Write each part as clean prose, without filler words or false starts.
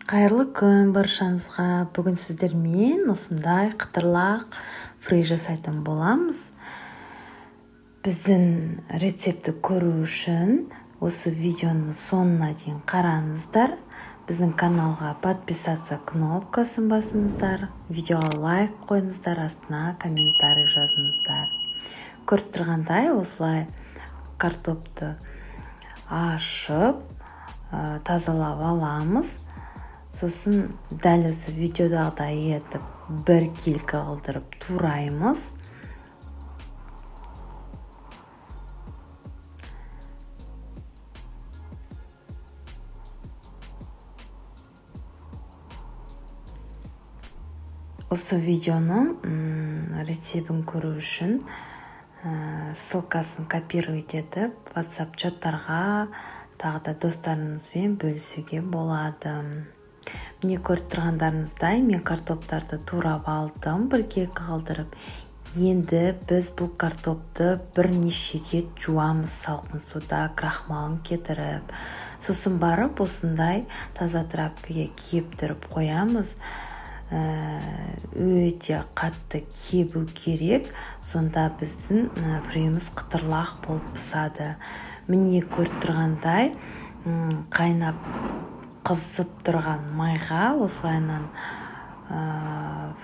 Қайырлы күн баршаңызға. Бүгін сіздермен осындай қытырлақ фри жасайтын боламыз. Біздің рецептті көру үшін осы видеоны соңына дейін қараңыздар. Біздің каналға подписаться кнопкасын басыңыздар, видеоға лайк қойыңыздар, астына комментарий жазыңыздар. Көріп тұрғандай, осылай картопты ашып, тазалап аламыз. Сосын дәл осы видеодағыдай етіп бір келкі қылдырып тураймыз. Осы видеоның рецептін көру үшін ссылкасын копировать етіп, WhatsApp чаттарға, тағы да достарыңызбен бөлісуге болады. Міне, көріп тұрғандарыңыздай, мен картоптарды турап алдым, бір келкі қылдырып. Енді біз бұл картопты бірнеше рет жуамыз салқын суда, крахмалын кетіріп. Сосын барып осындай таза тряпкаға кептіріп қоямыз. Өте қатты кебу керек, сонда біздің фриіміз қытырлақ болып пысады. Міне, көріп тұрғандай, қайнап қызып тұрған майға осылайынан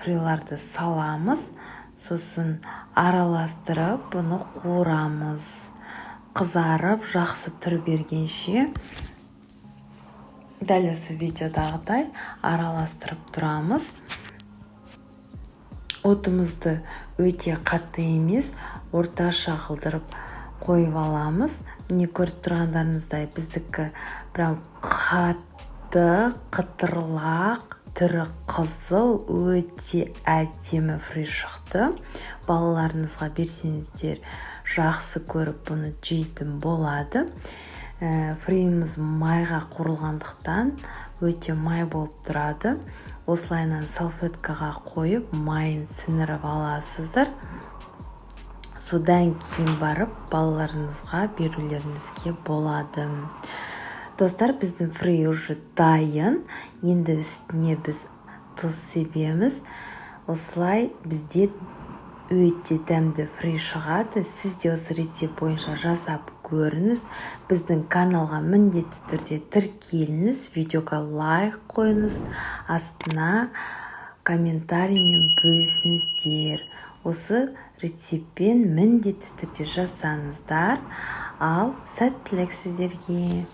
фриларды саламыз. Сосын араластырып, бұны қуырамыз. Қызарып, жақсы түр бергенше дәл осы видеодағыдай араластырып тұрамыз. Отымызды өте қатты емес, орташа қылдырып қойып аламыз. Міне, көріп тұрғандарыңыздай, біздікі прям қатты қытырлақ, түрі қызыл, өте әдемі фри шықты. Балаларыңызға берсеңіздер, жақсы көріп бұны жейтін болады. Фриіміз майға қуырылғандықтан өте май болып тұрады. Осылайынан салфеткаға қойып, майын сіңіріп аласыздар. Содан кейін барып балаларыңызға берулеріңізге болады. Достар, біздің фри уже дайын. Енді үстіне біз тұз себеміз. Осылай бізде өте дәмді фри шығады. Сіз де осы рецепт бойынша жасап көріңіз. Біздің каналға міндетті түрде тіркеліңіз, видеоға лайк қойыңыз, астына комментариймен бөлісіңіздер. Осы рецептпен міндетті түрде жасаңыздар. Ал сәттілік сіздерге!